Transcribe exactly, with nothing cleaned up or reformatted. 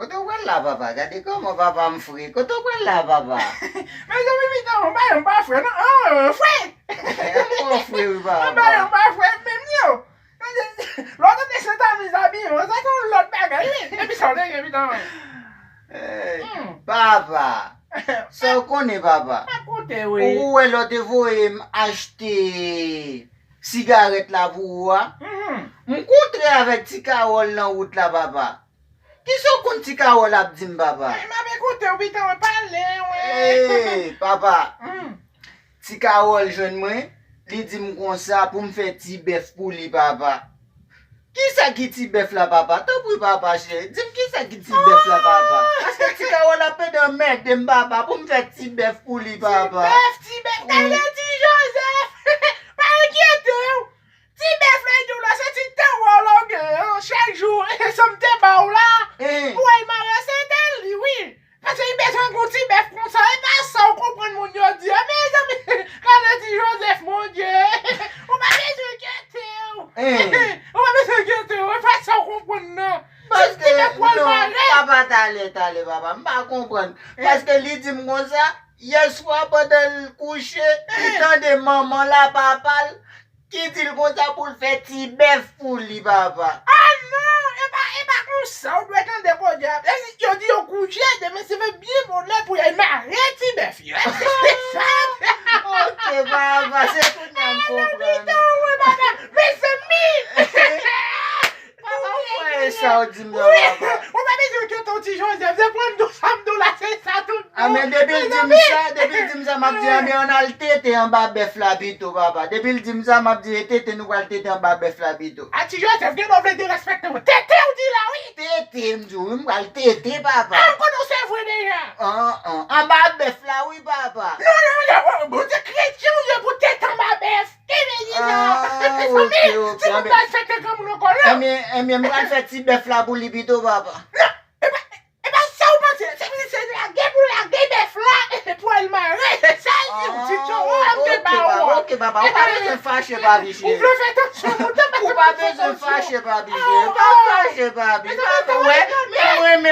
Kote w pral la, papa? Gade kòman papa m fre. Kote w pral la, papa? Mezanmi, pitit mwen, m pa, m pa fre, non. An, fre! M pa fre, wi, papa. M pa, m pa fre, menm yo. Lè w tande Sentaniz abiye, sa se yon lòt bagay, wi. Epi sa w te gen, pitit mwen. Hey, papa! Sa w konnen, papa? Mwen koute, wi. Ou wè lè w te voye m achte sigarèt la pou ou a? M kontre avèk ti Kawòl nan wout la, papa. Kisa w konn ti Kawòl ap di m, papa? Mwen, m ap ekoute w, pitit mwen, pale, wi. Hey, papa! Ti Kawòl jwenn mwen, li di m konsa pou m fè ti bèf pou li, papa. Kisa ki ti bèf la, papa? Tanpri, papa cheri, di m kisa ki ti bèf la, papa. Paske ti Kawòl ap pede anmède m, papa, pou m fè ti bèf pou li, papa. Ti bèf, ti bèf, gade ti Jozèf! Pa enkyete w! Ti bèf la, li di w la, se ti Kawòl ou gen an, chak jou, e sa m te ba w la, pou w al mare, se te li, wi. Paske li bezwen gen yon ti bèf konsa, e pa sa w konprann moun yo di a, mezanmi, gade ti Jozèf, Bondye, ou pa bezwen enkyete w, ou pa bezwen enkyete w, e pa sa w konprann nan, se ti bèf pou w al mare. Papa, talè, talè, papa, m pa konprann, paske li di m konsa, yèswa pandan l kouche, li tande manman l a papa l, ki di l konsa pou l fè ti bèf pou li, papa. Ah non, e pa, e pa konsa, ou dwe tande kounye a. Yo di yo kouche, demen se fè byen bonè pou y al mare ti bèf yo. Se sa. Ok, papa, se kounye a m konprann. Pitit mwen, papa, mezanmi! Papa, ou kwè e sa w di m nan, papa? Ou pa bezwen enkyete w, ti Jozèf, se pran m tou sa m di w la, se sa tout bon. Anben, depi l di m sa, depi l di m sa, m ap di, anben, ann al tete anba bèf la pito, papa. Depi l di m sa, m ap di, e tete, nou pral tete anba bèf la pito. A, ti Jozèf, gen lè w vle derespekte w. Tete w di la, wi. Tete, m di w, wi, m pral tete, papa. A, m konnen w se vre deja. An, an, anba bèf la, wi, papa. Non, non, non, Bondye kretyen w ye pou tete anba bèf. Kenbe li la. Ah, ok, ok. Anben, anben, m pral fè ti bèf la pou li pito, papa. Non, e pa, e pa sa w panse. Se, se lage pou lage bèf la, e pou al mare. Se sa l di w, ti towo a m te ba ou an. Ok, papa, ou pa bezwen fache, papi cheri. Ou vle fè tansyon moute, ou pa bezwen fache, papi cheri. Pa fache, papi. Papa, ou wè, mwen renmen